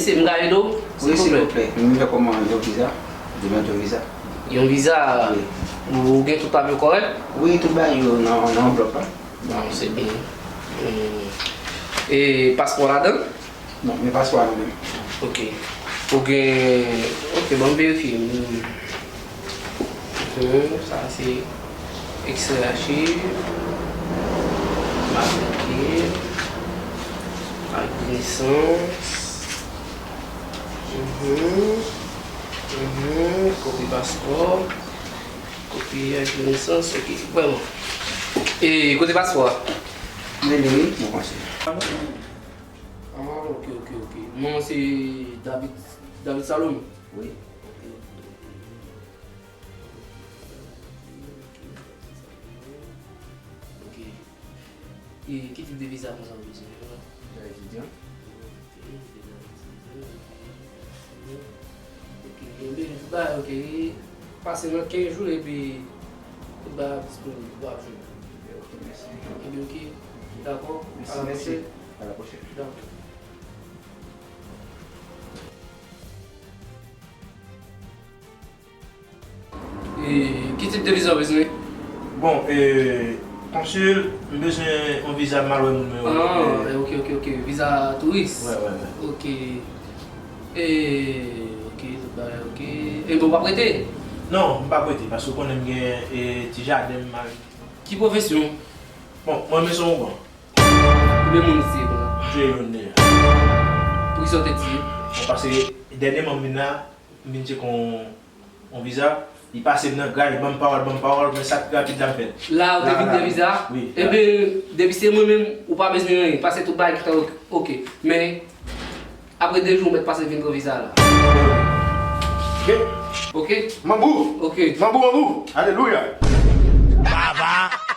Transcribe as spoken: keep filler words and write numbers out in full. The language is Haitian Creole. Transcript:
Se m ka ede w? Wi, silvouplè. M vle kòman yon viza. Demann yon viza. Yon viza? Wi. Ou gen tout papye w kòrèk? Wi, tout bagay yo nan, nan anvlòp la. Bon, se byen. Hmm. E paspò ladan? Non, men paspò a nan men m. Ok. Ou gen, ok, ban m verifye. Hmm. Mhm, sa se ekstrè achiv, matrikil, ak nesans. Mhm, mhm, kopi paspò, kopi ak nesans, ok, vrèman. E kote paspò a? Mwen li, wi, mwen panse. Ah, ok, ok, ok. Non, se David, David Salomon. Wi. Ok. E ki tip de viza konsa w bezwen? Viza etidyan. Ok, viza etidyan, ok. Ok, enben, tout bagay, ok. Pase nan kenz jou epi tout bagay ap disponib, w ap jwenn. Ok, mèsi. Enben, ok. Dakò? Mèsi, mèsi. A la pwochèn. Dakò. E, ki tip de viza w bezwen? Bon, e, konsil, m bezwen yon viza m al wè moun mwen yo. Ah, e, ok, ok, ok. Viza touris? Wè, wè, wè. Ok. E, ok, tout bagay, ok. E bon, w p ap rete? Non, m p ap rete, paske w konnen m gen, e, ti jaden m al. Ki pwofesyon w? Bon, mwen, men se yon bon. Konbyen moun ou tiye konsa? M tiye youn deja. Poukisa w te tiye? Bon, paske dènyèman m vin la, m vin tcheke yon, yon viza, li pase m nan gra, li ban m pawòl, ban m pawòl, men sa pi rapid la m fè l. La, ou te vin gen viza? Wi. Enben, depi se mwen menm, ou pa bezwen anyen, pase tout bagay ki ta ok. Men, apre de jou, ou mèt pase vin pran viza la. Ok. Ok? Manbou! Ok. Manbou, manbou! Alelouya! Baba!